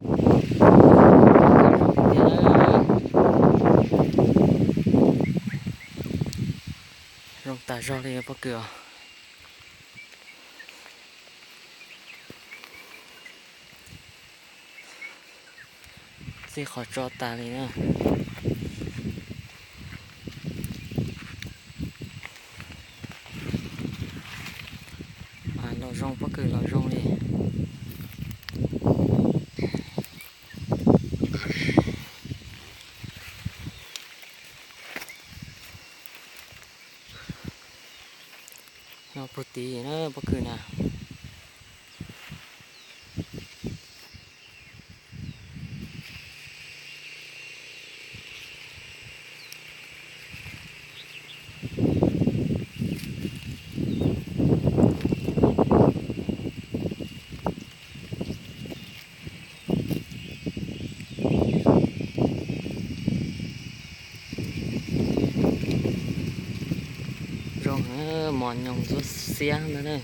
Zoo tas zog li pob kws os. Txij qhov tso tas li na. Los zoo pob kws los zoo li. Los puag tid na pob kws na. Zoo heev, mos nyoos ntxuab xiab ntag na.